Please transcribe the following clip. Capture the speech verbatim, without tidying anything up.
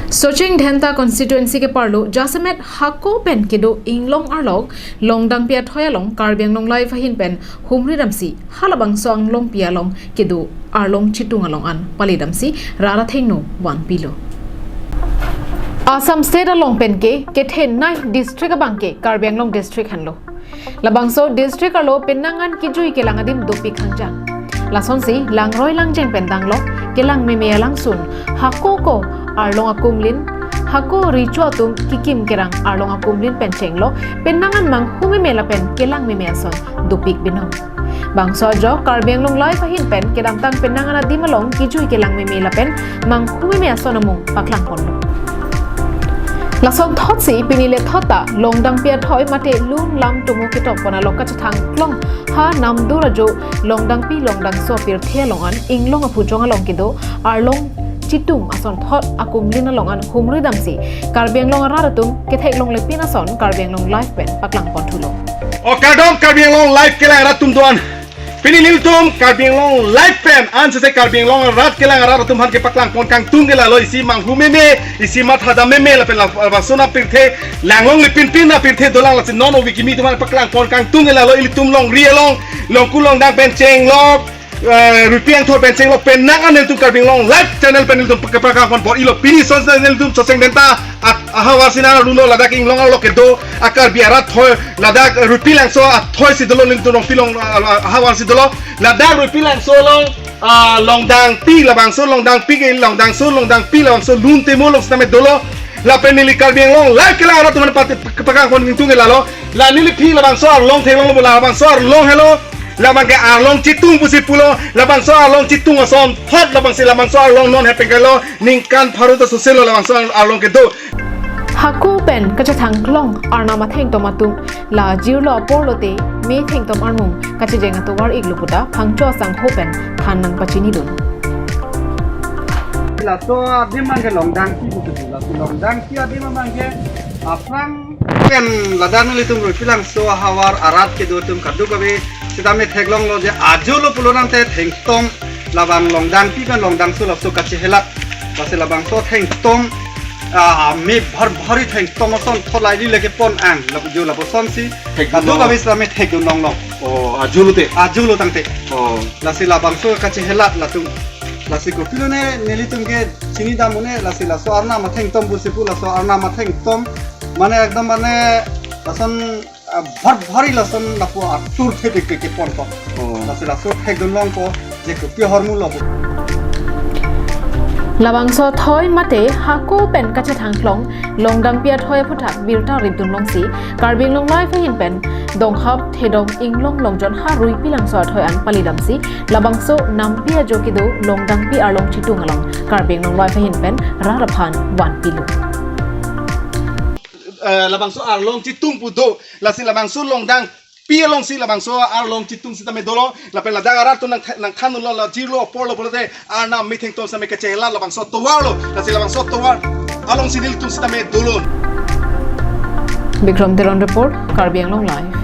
Socheng Dhenta constituency keparlo jasemet hako pen kedo inglong arlok Longdangpi athoi along Karbi Anglong Live ahin pen humri damsi halabangso Anglongpi along kedo arlong chitung along an pali damsi rat athengno vanpilo. Assam State along pen ke kethenei district abang ke Karbi Anglong district henlo. Labangso district arlo penang an kejui kelang adim dopik hangjan. Lasonsi langroi langjeng pen danglok kelang meme alangsun hako ko arlong akumlin, hako richo atum kikim kerang arlong akumlin pen chenglok penang an manghu meme lapen kelang meme ason dopik binong. Bangso ajok Karbi Anglong Live ahin pen kedamtang penang an adim along kejui kelang meme lapen manghu meme ason amung paklang ponlo. Lason thotsi pini lethot ta Longdangpi athoi mate lun lam tomo ketong pon along kachethang klong ha Namdur ajo Longdangpi Longdangso pirthe along an inglong aphujong along kedo arlong chitung ason thot akumlin along an humri damsi Karbi Anglong arat atum ketheklongle pin ason Karbi Anglong Live pen paklang pon thulo. O kardom Karbi Anglong Live kelang arat atum doan. Pini nelitum Karbi Anglong Live pen ansese Karbi Anglong arat kelang arat atum aphan kepaklang pon kangtung ke lalo isi manghu meme, isi mathadam meme lapen la, labangso apirthe langlongle pinpin apirthe dolang lasi non ovi kimi atum aphan paklang pon kangtung ke lalo ilitum longri along, Longku Longdang pen chenglok, eh, Ruipi Langso pen chenglok penang an nelitum Karbi Anglong Live channel pen nelitum kepaklang pon bor-ilo pini son nelitum Socheng Dhenta at ahavar si nanglulo ladak inglong arlo kedo a Karbi arat athoi ladak Ruipi Langso athoi si dolo nelitum Longpi Long, ah, ah, ahavar si dolo ladak Ruipi Langso along, ah, Longdangpi labangso Longdangpi ke Longdangso Longdangpi labangso lun tomo along sitame dolo lapen neli Karbi Anglong Live kelang arat atum aphan pati paklang pon kangtung ke lalo la neliphi labangso arlong theklonglo labangso arlong helo labang ke arlong chitung pusi pulo labangso arlong chitung ason thot labangsi labangso arlong non hepeng kelo ningkan pharo ta soselo labangso arlong kedo. Hako pen kachethang klong arnam athengtom atum la jirlo apor lote me thengtom armung kachejeng atovar iklo puta phangcho asangho pen than nangpachinidun. Laso adim abang ke Longdangpi putu, laso Longdangpi adim abang ke aphrang pen ladak nelitum Ruipi Langso ahavar arat kedo atum kadokave sitame theklonglo je ajolo pulo nangte thengtom labang Longdangpi pen Longdangso laso kachehelat. Lasi labangso thengtom, ah, me bhar bhari thengtom ason thot laili leke pon ang lapu jo lapu sonsi Thek kadokave sitame thekdun longlo. Oh, ajolo te. Ajolo tangte. Oh. Lasi labangso kachehelat latum. Lasi kopilone nelitum ke chinidam un-e lasi laso arnam athengtom pusi pu laso arnam athengtom. Mane ekdom mane lason ah, bhar bhari lason lapu atur thepik pik pon ko. Oh. Lasi laso thekdun long ko je kopi ahormu lo. Labangso athoi mate hako pen kachethang klong Longdangpi athoi aphuthak birta ripdun longsi Karbi Anglong Live ahin pen donghap thedong inglong longjon ha Ruipi Langso athoi an pali damsi labangso nampi ajo kedo Longdangpi arlong chitung along Karbi Anglong Live ahin pen rat aphan vanpilo. Eh, labangso arlong chitung pu do, lasi labangso Longdangpi alongsi labangso arlong chitung sitame dolo, lapen ladak arat atum nang, nangthanlo la jirlo apor lo pulote arnam me thengtom sitame kachehelat labangso tovar lo, lasi labangso tovar alongsi nelitum sitame dolo. Bikram Teron report, Karbi Anglong Live.